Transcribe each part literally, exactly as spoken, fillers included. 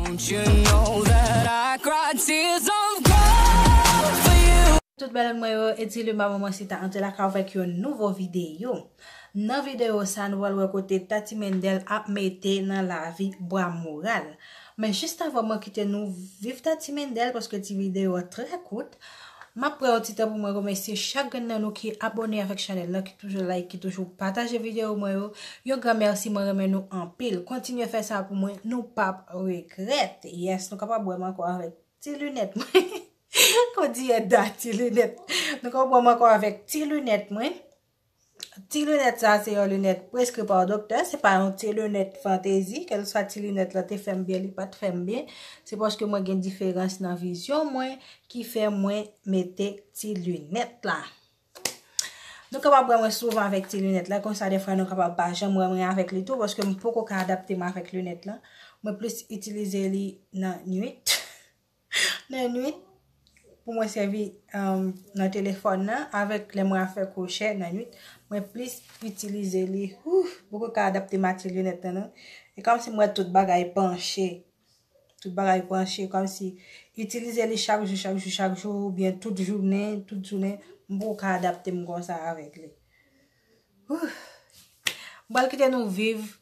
Don't you know that I cried tears of gold for you? Tout bèl mwen yo, e ti Luma manman si ta antre lakay avèk yon nouvo videyo. Nan videyo sa, nou pral wè kote Tati Mendel ap mete nan lavi Bwa Moral. Men jis avan mwen kite nou viv Tati Mendel, paske ti videyo a trè kout, m ap pran yon ti tan pou mwen remèsye chak grenn nan nou ki abòne avèk chanèl la, ki toujou like, ki toujou pataje videyo mwen yo. Yon gran mèsi, mwen renmen nou anpil. Kontinye fè sa pou mwen, nou p ap regrèt. Yes, nou kapab wè m ankò avèk ti linèt mwen. Kòdi e da ti linèt. Nou kapab wè m ankò avèk ti linèt mwen. Ti linèt sa se yon linèt preskri pa doktè, se pa yon ti linèt fantezi, kèlswa ti linèt la te fè m byen, li pa t fè m byen, se paske mwen gen diferans nan vizyon mwen ki fè mwen mete ti linèt la. Nou kapab wè mwen souvan avèk ti linèt la, konsa defwa nou kapab pa janm wè mwen avèk li tou, paske m poko ka adapte m avèk linèt la. Mwen plis itilize li nan nwit. Nan nwit, pou mwen sèvi, um, nan telefòn nan, avèk lè mwen ap fè kwochè nan nwit, mwen plis itilize li. Ouf, poko ka adapte m a ti linèt la, non. E kòmsi mwen tout bagay panche. Tout bagay panche, kòmsi itilize li chak jou, chak jou, chak jou, oubyen tout jounen, tout jounen, m poko ka adapte m konsa avèk li. Ouf. M pral kite nou viv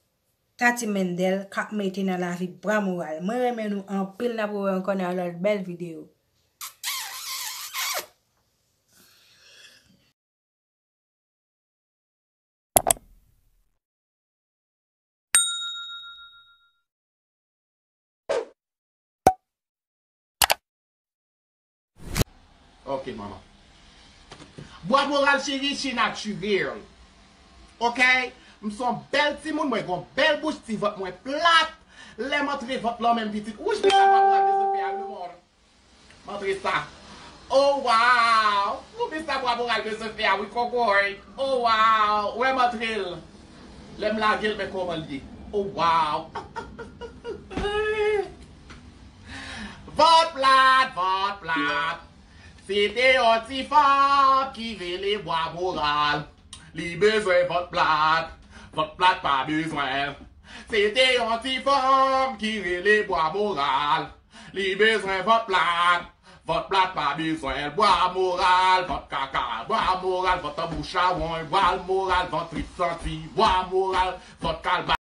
Tati Mendel k ap mete nan lavi Bwa Moral. Mwen renmen nou anpil, n ap rewè ankò nan yon lòt bèl videyo. Ok, manman. Bwa Moral cheri, she natural. Ok? M se yon bèl timoun, mwen gen yon bèl bouch, ti vant mwen plat. Lè m antre vant lan menm pitit. Wouch, men sa Bwa Moral bezwen fè a, wi, mon. M antre sa. Oh, wow! Ou men sa Bwa Moral bezwen fè a, wi, kokoy. Oh, wow! Wè m antre l. Lè m lage l, men kòman l ye. Oh, wow! Vant plat, vant plat. Se te yon ti fanm ki rele Bwa Moral. Li bezwen vant plat. Vant plat pa bezwen. Se te yon ti fanm ki rele Bwa Moral. Li bezwen vant plat. Vant plat pa bezwen. Bwa Moral, vant kaka. Bwa Moral, vant tanbou chawony. Bwa Moral, vant trip santi. Bwa Moral, vant kalba.